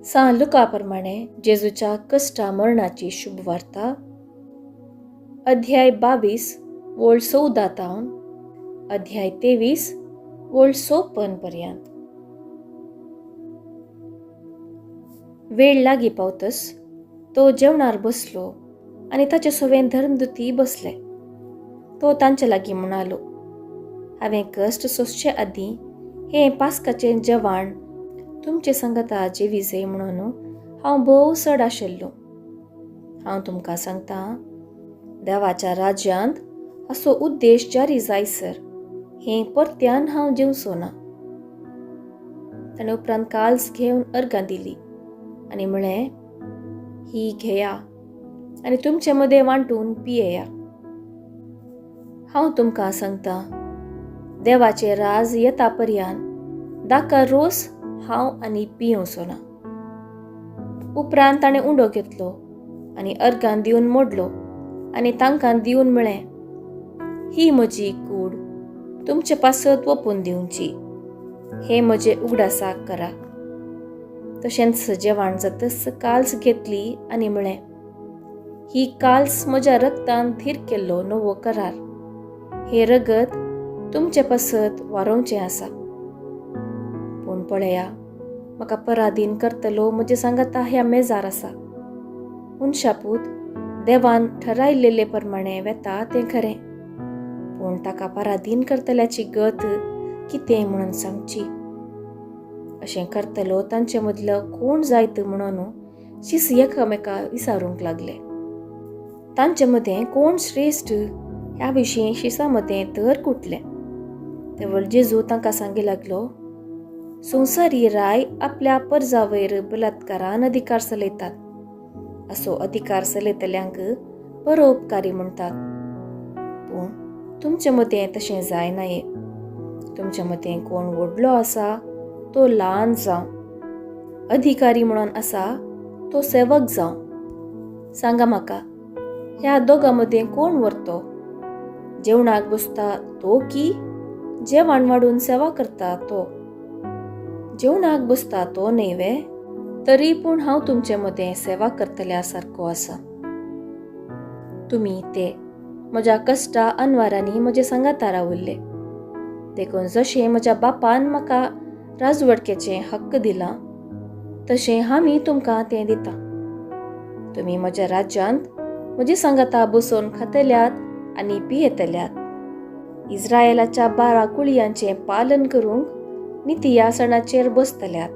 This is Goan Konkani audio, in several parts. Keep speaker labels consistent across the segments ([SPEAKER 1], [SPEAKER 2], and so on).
[SPEAKER 1] सां लुका प्रमाणे जेजूच्या कश्टा मरणाची शुभवार्ता, अध्याय 22 वोळ 14 तावन अध्याय 23 वोळ 54 पर्यंत. वेळ लागीं पावतस तो जेवणार बसलो आनी ताचे सवें धर्मदुती बसले. तो तांचे लागीं म्हणालो, हांवें कश्ट सोंसचे आदीं हें पास्काचें जेवण तुमचे संगता जेवी जाय म्हणून हांव भोव चड आशिल्लो. हांव तुमकां सांगता, देवाच्या राज्यांत असो उद्देश जारी जायसर हें परत्यान हांव जेवचो ना. ताणें उपरांत काल्स घेवन अर्गां दिली आनी म्हळें, ही घेया आनी तुमचे मदें वांटून पियेया. हांव तुमकां सांगता, देवाचें राज येता पर्यान दाका रोस हांव आनी पियेवचो ना. उपरांत ताणें उंडो घेतलो आनी अर्गां दिवन मोडलो आनी तांकां दिवन म्हळें, ही म्हजी कूड तुमचे पासत वोपून दिवची, हें म्हजें उगडासाक करा. तशेंच जेवण जातच काल्स घेतली आनी म्हळें, ही काल्स म्हज्या रक्तान थीर केल्लो नवो करार, हें रगत तुमचे पासत वारोवचें आसा. पूण पळया, म्हाका पराधीन करतलो म्हजे सांगाता ह्या मेजार आसा. मनशापूत देवान ठरायलेले प्रमाणे वेता तें खरें, पूण ताका पराधीन करतल्याची गत कितें म्हणून सांगची. अशें करतलो तांचे मदलो कोण जायत म्हणून शिस एकामेका विचारूंक लागले. तांचे मदें कोण श्रेश्ठ ह्या विशीं शिसा मदें तर कुटलें. तेवळ जेजू तांकां सांगी लागलो, संवसारी राय आपल्या परजावयर बलात्कारान अधिकार चलयतात. असो अधिकार चलयतल्यांक परोपकारी म्हणटात. पूण तुमचे मदें तशें जायना. तुमचे मदें कोण व्हडलो आसा तो ल्हान जावं, अधिकारी म्हणून आसा तो सेवक जावं. सांगा म्हाका, ह्या दोगां मदें कोण व्हरतो? जेवणाक बसता तो की जेवण वाडून सेवा करता तो? जेवणाक बसता तो न्हय वे? तरी पूण हांव तुमचे मदें सेवा करतल्या सारको आसा. तुमी ते म्हज्या कश्टा अनवारांनी म्हजे सांगाता रावल्ले. देखून जशें म्हज्या बापान म्हाका राजवडकेचें हक्क दिलां तशें हांव तुमकां तें दिता. तुमी म्हज्या राज्यांत म्हजे सांगाता बसोवन खातल्यात आनी पियेतल्यात. इस्रायलाच्या 12 कुळयांचें पालन करूंक निती ह्या सणाचेर बसतल्यात.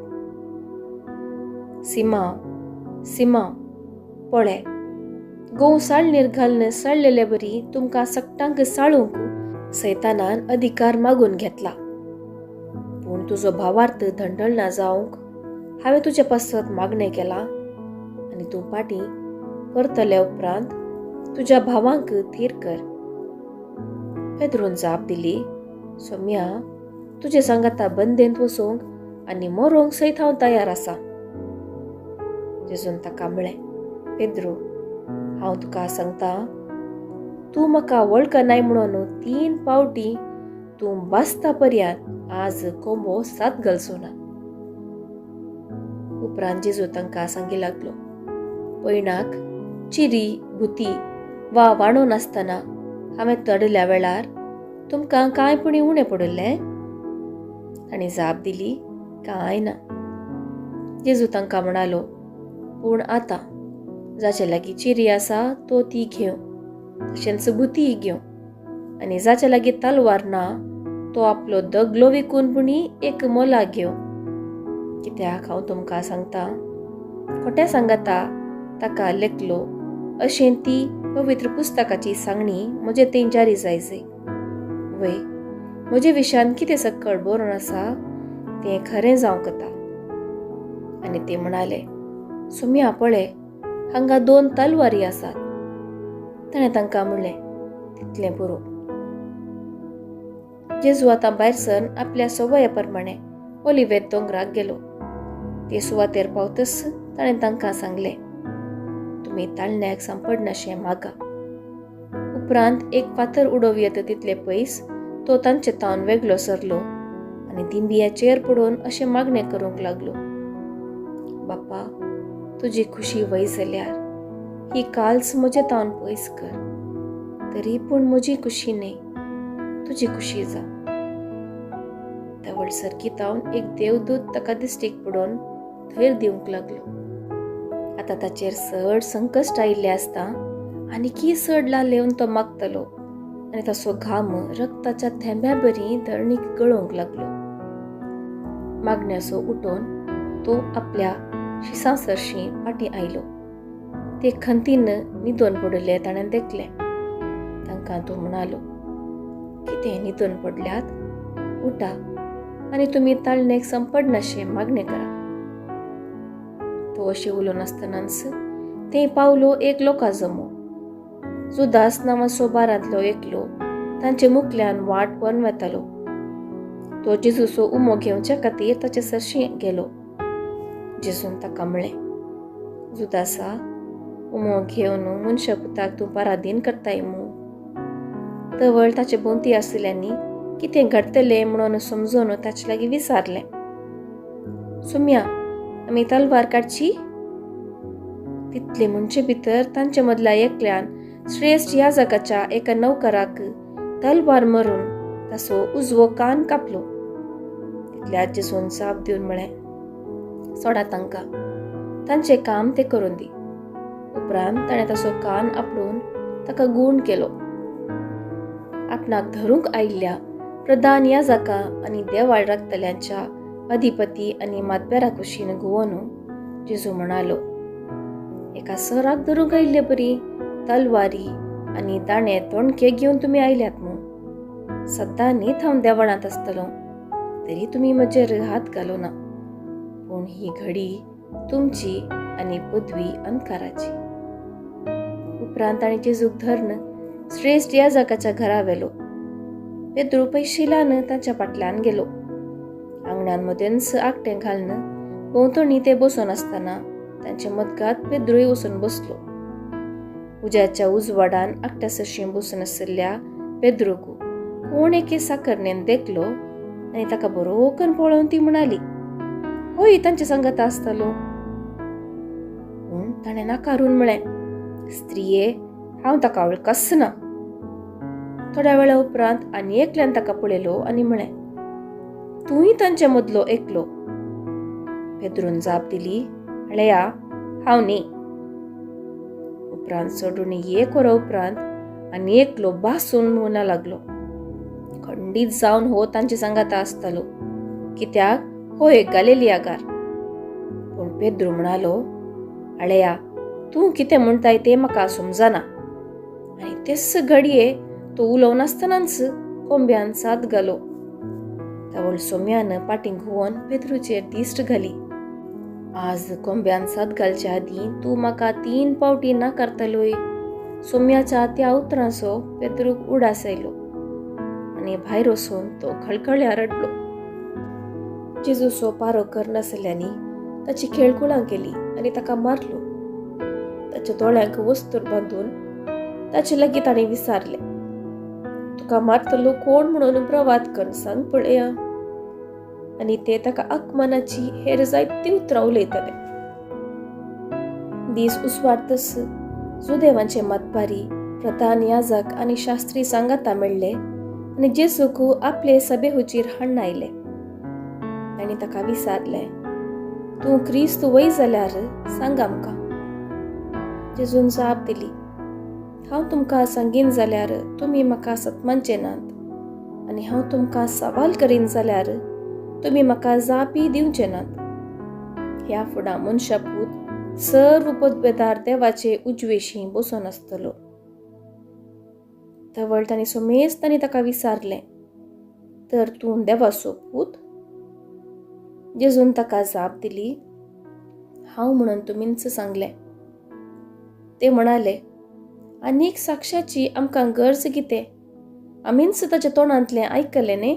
[SPEAKER 1] सिमांव, सिमांव, पळय, गोंव साळणीर घालून साळलेले बरी तुमकां सगटांक साळूंक सैतानान अधिकार मागून घेतला. पूण तुजो भावार्थ धंडळ ना जावंक हांवें तुजे पासत मागणें केलां आनी तूं पाटी परतल्या उपरांत तुज्या भावांक थीर कर. पेद्रून जाप दिली, सोम्या, तुजे सांगाता बंदेंत वचूंक आनी मरोंक सयत हांव तयार आसा. जेजून ताका म्हळें, पेद्रू, हांव तुका सांगता, तूं म्हाका वळखनाय म्हणून 3 पावटी तूं बासता पर्यंत आज कोंबो सात घालचो ना. उपरांत जेजू तांकां सांगी लागलो, पयणाक चिरी भुती वा वाणो नासतना हांवें तडल्या वेळार तुमकां कांय पुणी उणें पडिल्लें? तांणी जाप दिली, कांय ना. जेजू तांकां म्हणालो, पूण आतां जाचे लागीं चिरी आसा तो ती घेवं, तशेंच भुतीय घेवं, आनी जाचे लागीं तलवार ना तो आपलो दगलो विकून पुणी एक मोला घेवं. कित्याक हांव तुमकां सांगता, खोट्या सांगाता ताका लेखलो अशें ती पवित्र पुस्तकाची सांगणी म्हजे थंय जारी जाय जाय. वय, म्हजे विशयान कितें सकळ बरोवन आसा तें खरें जावंक येता. आनी ते म्हणाले, सोम्या, पळय, हांगा 2 तलवारी आसात. ताणें तांकां म्हणलें, तितलें पुरो. जेजू आतां भायर सरून आपल्या सवया प्रमाणे ओलिवेत दोंगराक गेलो. ते सुवातेर पावतच ताणें तांकां सांगलें, तुमी ताळण्याक सांपडनाशें मागा. उपरांत एक फातर उडोवं येता तितले पयस तो तांचे तावन वेगळो सरलो आनी दिंबियाचेर पडून अशें मागणें करूंक लागलो, बापा, तुजी खुशी वय जाल्यार ही काल्स म्हजे तावन पयस कर, तरी पूण म्हजी खुशी न्हय, तुजी खुशी जावं. तवळ सर्गी तावन एक देवदूत ताका दिश्टीक पडोवन थैर दिवंक लागलो. आतां ताचेर चड संकश्ट आयिल्लें आसता आनीकी चड लालेवन तो मागतलो आनी ताचो घाम रक्ताच्या थेंब्या बरी धरणीक गळोवंक लागलो. मागण्याचो उठोवन तो आपल्या शिसां सरशीं फाटीं आयलो. ते खंतीन न्हिदोन पडिल्ले ताणें देखलें. तांकां तो म्हणालो, कितें न्हिदोन पडल्यात? उठा आनी तुमी ताळणेक संपडनाशें मागणें करा. तो अशें उलोवन आसतनाच थंय पावलो एक लोकां जमो. जुदास नांवाचो बारांतलो एकलो तांचे मुखल्यान वाट व्हरून वेतालो. तो जेजूचो उमो घेवच्या खातीर ताचे सरशीं गेलो. जेजून ताका म्हळें, जुदासा, उमो घेवन मनशा पुताक तूं पराधीन करताय मू? तवळ ताचे भोंवती आशिल्ल्यांनी कितें घडटलें म्हणून समजून ताचे लागीं विचारलें, सुम्या, आमी तलवार काडची? तितले म्हणचे भितर तांचे मदल्या एकल्यान श्रेश्ठ याजकाच्या एका नौकराक तलवार मारून ताचो उजवो कान कापलो. तितल्या जेजून जाप दिवन म्हळें, सोडा तांकां, तांचें काम ते करून दी. उपरांत ताणें ताचो कान आपडून ताका गूण केलो. आपणाक धरूंक आयिल्ल्या प्रधान याजका आनी देवाळ राखतल्यांच्या अधिपती आनी मातबेरा कुशीन घुंवोन जेजू म्हणालो, एका सराक धरूंक आयिल्ले बरी तलवारी आनी दाणे तोणके घेवन तुमी आयल्यात मू? सद्दां न्हीत हांव देवळांत आसतलो, तरी तुमी म्हजेर हात घालो ना. पूण ही घडी तुमची आनी पदवी अंधकाराची. उपरांत ताणें जेजूक धरून श्रेश्ठ याजकाच्या घरा व्हेलो. पेद्रू पयशिल्ल्यान ताच्या फाटल्यान गेलो. आंगणान मदेंच आकटें घालून भोंवतणी ते बसून आसतना तांचे मदगात पेद्रूय वचून बसलो. उज्याच्या उजवाडान आकट्या सरशीं बसून आशिल्ल्या पेद्रूक कोण एके साकरणेन देखलो आनी ताका बरो करून पळोवन ती म्हणाली, होय तांचे सांगाता आसतलो. पूण ताणें नाकारून म्हळें, स्त्रिये, हांव ताका वळखच ना. थोड्या वेळा उपरांत आनी एकल्यान ताका पळयलो आनी म्हळें, तूंय तांचे मदलो एकलो. पेद्रून जाप दिली, हळया, हांव न्ही. उपरांत चडून एक वरा उपरांत आनी एकलो बासून म्हणा लागलो, खंडीत जावन हो तांचे सांगाता आसतालो, कित्याक हो एक गालेलियागार. पूण पेद्रू म्हणालो, हळया, तूं कितें म्हणटाय तें म्हाका समजना. आनी तेच घडये तो उलोवनासतनाच कोंब्यान साद घालो. तवळ सोम्यान पाटीं घुंवोन पेद्रूचेर दिश्ट घाली. आज कोंब्यान साद घालच्या आदीं तूं म्हाका 3 पावटी ना करतलोय. सोम्याच्या त्या उतरांचो पेद्रूक उडास आयलो आनी भायर वचून तो खळखळ्या रडलो. जेजूचो पारो करनासल्यांनी ताची खेळकुळां केली आनी ताका मारलो. ताच्या दोळ्यांक वस्तूर बांदून ताचे लागीं ताणें विचारलें, तुका मारतलो कोण म्हणून प्रवाद कर सांग पळया. आनी ते ताका आकमानाची हेर जायती उतरां उलयताले. दीस उसवाडतच जुदेवांचे मातपारी, प्रधान याजक आनी शास्त्री सांगाता मेळ्ळे आनी जेजूक आपले सभे हुजीर हाडून आयले. तांणी ताका विचारलें, तूं क्रिस्त वय जाल्यार सांग आमकां. जेजून जाप दिली, हांव तुमकां सांगीन जाल्यार तुमी म्हाका सतमानचे नात आनी हांव तुमकां सवाल करीन जाल्यार तुमी म्हाका जापी दिवचे नात. ह्या फुडां मनशापूत सर्व पदवेदार देवाचे उजवेशी बसून आसतलो. तवळ तांणी सोमेज तांणी ताका विचारलें, तर तूं देवाचो पूत? जेजून ताका जाप दिली, हांव म्हणून तुमीच सांगलें. ते म्हणाले, आनीक साक्षाची आमकां गरज कितें? आमीच ताच्या तोंडांतलें आयकलें न्ही?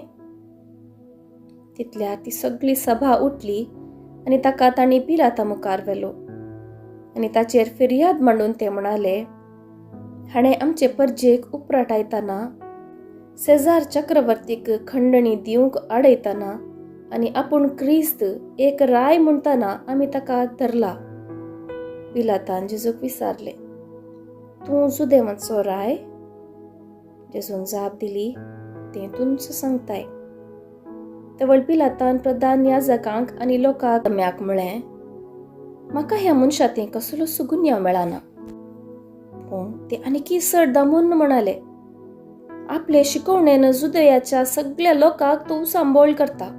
[SPEAKER 1] तितल्या ती सगळी सभा उठली आनी ताका तांणी पिलाता मुखार व्हेलो आनी ताचेर फिर्याद मांडून ते म्हणाले, हाणें आमचे परजेक उपराटायतना, सेजार चक्रवर्तीक खंडणी दिवंक आडयतना आनी आपूण क्रिस्त एक राय म्हणटना आमी ताका धरला. पिलातान जेजूक विचारलें, तूं जुदेवांचो राय? जेजून जाप दिली, तें तूंच सांगताय. तवळ पिलातान प्रधान याजकांक आनी लोकांक जम्याक म्हळें, म्हाका ह्या मनशा थंय कसलोच गुन्यांव मेळना. पूण ते आनीकी चड दामून म्हणाले, आपले शिकवणेन जुदयाच्या सगळ्या लोकांक तो सांबोळ करता.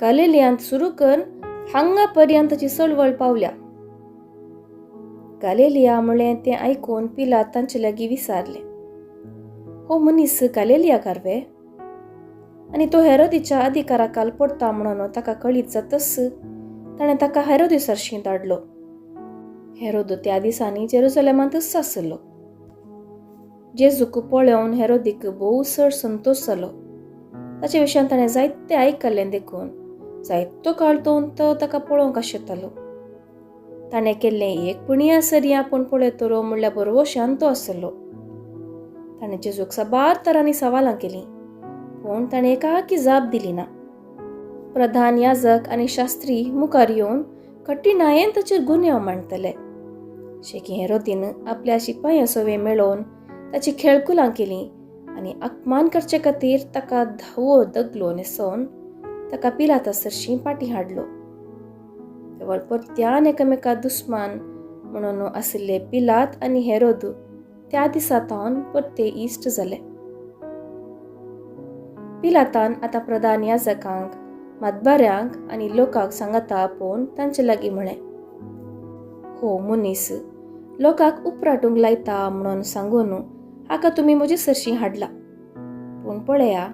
[SPEAKER 1] गालिलियांत सुरू करून हांगा पर्यंत ताची चळवळ पावल्या. गालिलिया म्हळें तें आयकून पिलात तांचे लागीं विचारलें, हो मनीस गालिलियाकार वे? आनी तो हेरोदीच्या अधिकाराखाल पडटा म्हणून ताका कळीत जातच ताणें ताका हेरोदी सरशीं धाडलो. हेरोद त्या दिसांनी जेरुजलेमांतच आसलो. जेजूक पळोवन हेरोदीक भोव चड संतोश जालो. ताचे विशयान ताणें जायतें आयकल्लें देखून जायतो काळ तो ताका पळोवंक आशेतालो. ताणें केल्लें एक पुणया सरी आपूण पळयतलो म्हणल्यार बरोवशान तो आसलो. ताणें जेजूक साबार तरांनी सवालां केलीं, पूण ताणें एकाकी जाप दिली ना. प्रधान याजक आनी शास्त्री मुखार येवन कठीणायेन ताचेर गुन्यांव मांडटले. शेकी हेरोदीन आपल्या शिपायां सवें मेळोवन ताची खेळकुलां केलीं आनी अपमान करचे खातीर ताका धावो दगलो न्हेसोवन ताका पिलाता सरशीं पाटी हाडलो. तवळ परत्यान एकामेका दुस्मान म्हणून आशिल्ले पिलात आनी हेरोद त्या दिसा तावन परते इश्ट जाले. पिलातान आतां प्रधान याजकांक, मातबाऱ्यांक आनी लोकांक सांगाता आपोवन तांचे लागीं म्हळें, हो मनीस लोकांक उपराटूंक लायता म्हणून सांगून हाका तुमी म्हजे सरशीं हाडला. पूण पळया,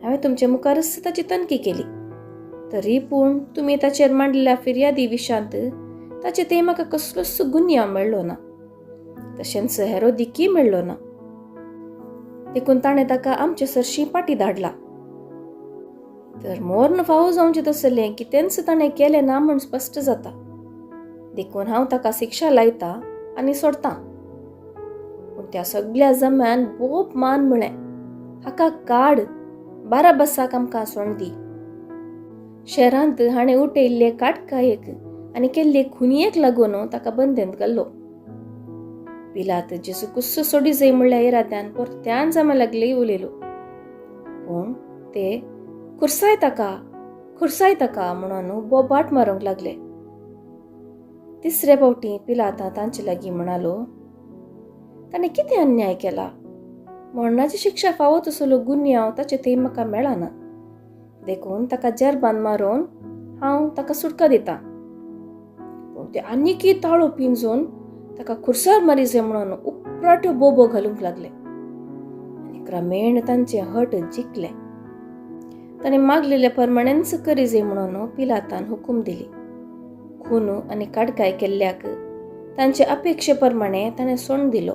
[SPEAKER 1] हांवें तुमचे मुखारच ताची तनकी केली, तरी पूण तुमी ताचेर मांडलेल्या फिर्यादी विशांत ताचे ते म्हाका कसलोच गुन्यांव मेळ्ळो ना, तशेंच हेरोदिकूय मेळ्ळो ना. देखून ताणें ताका आमचे सरशीं पाटी धाडला. तर मोर्न फावो जावचें तसलें कितेंच ताणें केलें ना म्हूण स्पश्ट जाता. देखून हांव ताका शिक्षा लायता आनी सोडतां. पूण त्या सगळ्या जम्यान बोब मान म्हळें, हाका काड, बाराबसाक आमकां सोंड दी. शहरांत हाणें उठयल्ले काटकायेक आनी केल्ले खुनयेक लागून ताका बंदेंत घाल्लो. पिलात जेजूकूच सोडी जाय म्हणल्या इराद्यान परत्यान जमा लागले उलयलो, पूण ते खुरसाय ताका, खुरसाय ताका म्हणून बोबाट मारूंक लागले. तिसरे फावटी पिलाता तांचे लागीं म्हणालो, ताणें कितें अन्याय केला? मरणाची शिक्षा फावो तसलो गुन्यांव ताचे थंय म्हाका मेळना, देखून ताका जेरबान मारून हांव ताका सुटका दितां. पूण ते आनीकय ताळो पिंजून ताका खुरसार मारी जाय म्हणून उपराट्यो बोबो घालूंक लागले आनी क्रमेण तांचें हट जिखलें. ताणें मागलेल्या प्रमाणेंच करी जाय म्हणून पिलातान हुकूम दिली. खून आनी काडकाय केल्ल्याक तांचे अपेक्षे प्रमाणे ताणें सोंड दिलो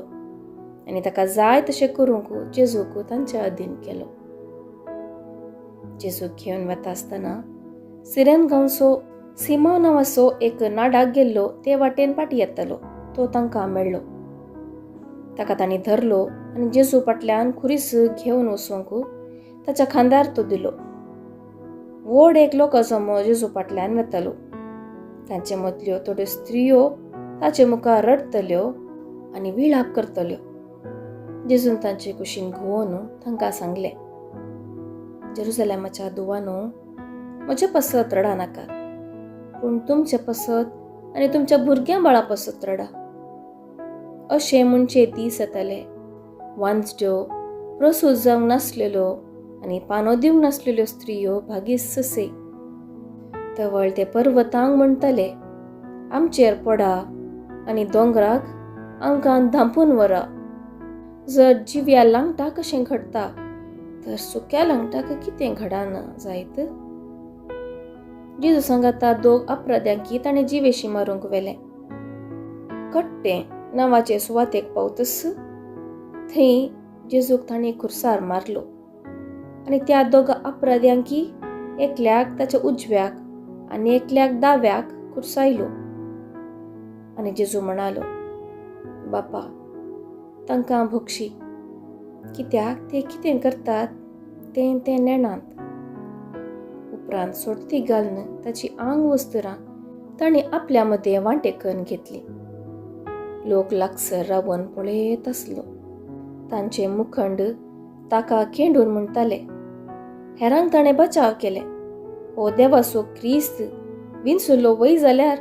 [SPEAKER 1] आनी ताका जाय तशें करूंक जेजूक तांचे अधीन केलो. जेजूक घेवन वता आसतना सिरेन गांवचो सिमांव नांवाचो एक नाडाक गेल्लो ते वाटेन पाटी येतालो तो तांकां मेळ्ळो. ताका तांणी धरलो आनी जेजू फाटल्यान खुरीस घेवन वचूंक ताच्या खांदार तो दिलो. व्हड एक लोकांचो जेजू फाटल्यान वतालो. तांचे मदल्यो थोड्यो स्त्रियो ताचे मुखार रडटल्यो आनी विळाप करतल्यो. जेजून तांचे कुशीन घुंवोन तांकां सांगलें, जेरुजलेमाच्या दुवानो, म्हजे पसत रडा नाकात, पूण तुमचे पसत आनी तुमच्या भुरग्यां बाळा पसत रडा. अशें म्हणचे दीस येतले, वांजट्यो, प्रसूत जावंक नासलेल्यो आनी पानो दिवंक नासलेल्यो स्त्रियो भागीस ससे. तवळ ते पर्वतांक म्हणटले, आमचेर पडा आनी दोंगराक आमकां धांपून व्हरा. जर जिव्या लांगटा कशें घडटा तर सुक्या लांगटाक कितें घडना जायत? जेजू सांगाता दोग अपराध्यांकी ताणें जिवेशी मारूंक व्हेलें. कट्टें नांवाचे सुवातेक पावतच थंय जेजूक ताणें खुरसार मारलो आनी त्या दोगा अपराध्यांकी एकल्याक ताच्या उजव्याक आनी एकल्याक दाव्याक खुरसायलो. आनी जेजू म्हणालो, बापा, तांकां भोगशी, कित्याक ते कितें करतात तें ते नेणात. उपरांत सोडती घालून ताची आंग वस्तुरां तांणी आपल्या मदें वांटे करून घेतली. लोक लागसर रावन पळयत आसलो. तांचे मुखंड ताका केंडून म्हणटाले, हेरांक ताणें बचाव केले, हो देवाचो क्रिस्त विंचुल्लो वय जाल्यार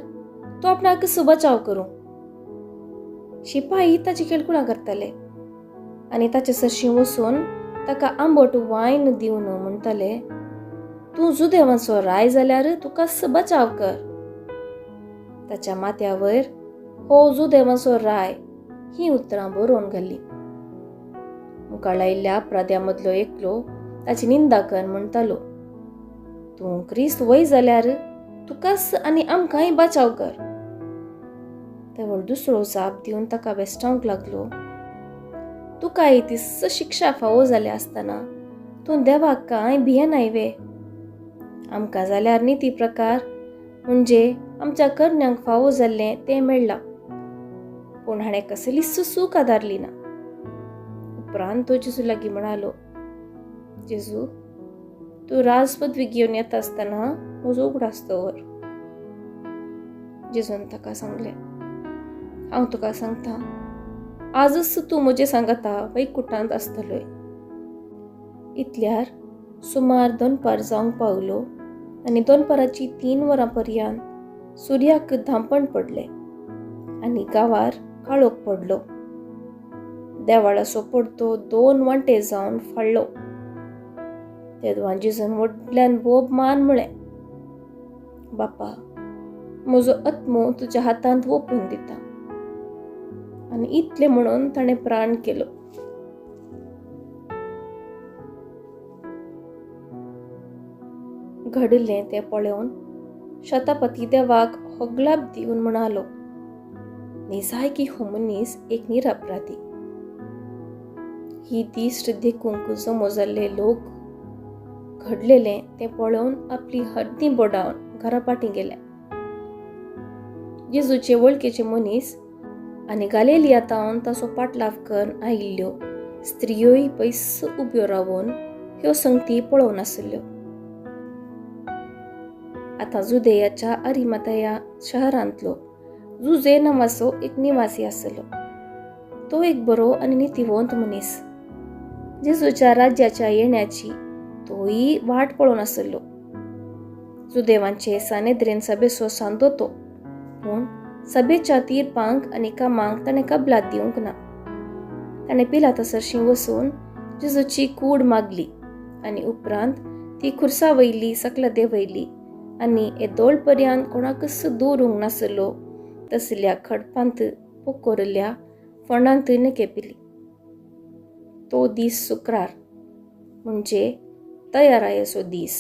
[SPEAKER 1] तो आपणाक कसो बचाव करूं. शिपाई ताची खेळकुळां करताले आनी ताचे सरशीं वचून ताका आंबट वायन दिवन म्हणटाले, तूं जुदेवांचो राय जाल्यार तुकाच बचाव कर. ताच्या माथ्या वयर हो जुदेवांचो राय ही उतरां बरोवन घाल्लीं. मुखार आयिल्ल्या अपराध्या मदलो एकलो ताची निंदा कर म्हणटालो, तूं क्रिस्त वय जाल्यार तुकाच आनी आमकांय बचाव कर. तेवळ दुसरो जाप दिवन ताका वेस्टावंक लागलो, तुकाय ती शिक्षा फावो जाल्या आसतना तूं देवाक कांय भियेनाय वे? आमकां जाल्यार निती प्रकार म्हणजे आमच्या करण्यांक फावो जाल्लें तें मेळ्ळां, पूण हाणें कसलीच सूख आदारली ना. उपरांत तो जेजू लागीं म्हणालो, जेजू, तूं राज पदवी घेवन येता आसतना म्हजो उगडास दवर. जेजून ताका सांगलें, हांव तुका सांगता, आजच तूं म्हजें सांगता वैकुटांत आसतलोय. इतल्यार सुमार दनपार जावंक पावलो आनी दनपाराची 3 वरां पर्यंत सुर्याक धांपण पडलें आनी गांवार काळोख पडलो. देवाळाचो पडतो 2 वांटे जावन फाडलो. तेदवां जेजून व्हडल्यान बोब मान म्हळें, बापा, म्हजो आत्मो तुज्या हातांत ओंपून दिता. आनी इतलें म्हणून ताणें प्राण केलो. घडिल्लें तें पळोवन शतापती देवाक होगलाप दिवन म्हणालो, निजायकी हो मनीस एक निरपराधी. ही दिश्ट देखूंक जमो जाल्ले लोक घडलेलें तें पळोवन आपली हड्डी बोडावन घरा फाटीं गेले. जेजूचे वळखीचे मनीस आनी गालेलिया तावन ताचो पाटलाव करून आयिल्ल्यो स्त्रियोय पयस उब्यो रावन ह्यो संगती पळोवन आशिल्ल्यो. आतां जुदेयाच्या अरिमातया शहरांतलो जुजे नांवाचो एक निवासी आसलो. तो एक बरो आनी नितीवंत मनीस. जेजूच्या राज्याच्या येण्याची तोय वाट पळोवन आसलो. जुदेवांचे सानेद्रेन सभेचो सांदो तो, पूण सभेच्या तीर्पांक आनी कामांक ताणें कबलात दिवंक ना. ताणें पिलाता सरशीं वचून जेजूची कूड मागली आनी उपरांत ती खुर्सा वयली सकला देंवयली आनी येदोळ पर्यंत कोणाकच दवरूंक नासलो तसल्या खडपांत पोकोरल्या फोंडांत निकेपिली. तो दीस शुक्रार म्हणजे तयारायेचो दीस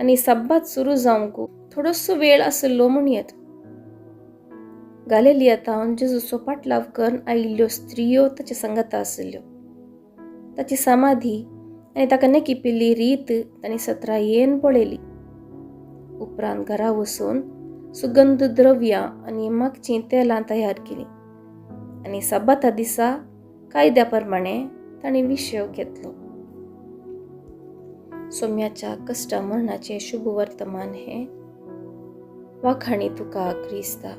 [SPEAKER 1] आनी सब्बात सुरू जावंक थोडोसो वेळ आसलो म्हणयेत. गालेलिया तावन जेजूचो पाटलाव करून आयिल्ल्यो स्त्रियो ताच्या सांगाता आशिल्ल्यो. ताची समाधी आनी ताका नेकिपिल्ली रीत तांणी सत्रायेन पळयली. उपरांत घरा वचून सुगंध द्रव्यां आनी मागचीं तेलां तयार केलीं आनी सब्बाता दिसा कायद्या प्रमाणे तांणी विशय घेतलो. सोम्याच्या कश्टा मरणाचें शुभ वर्तमान हें. वाखाणी तुका क्रिस्ता.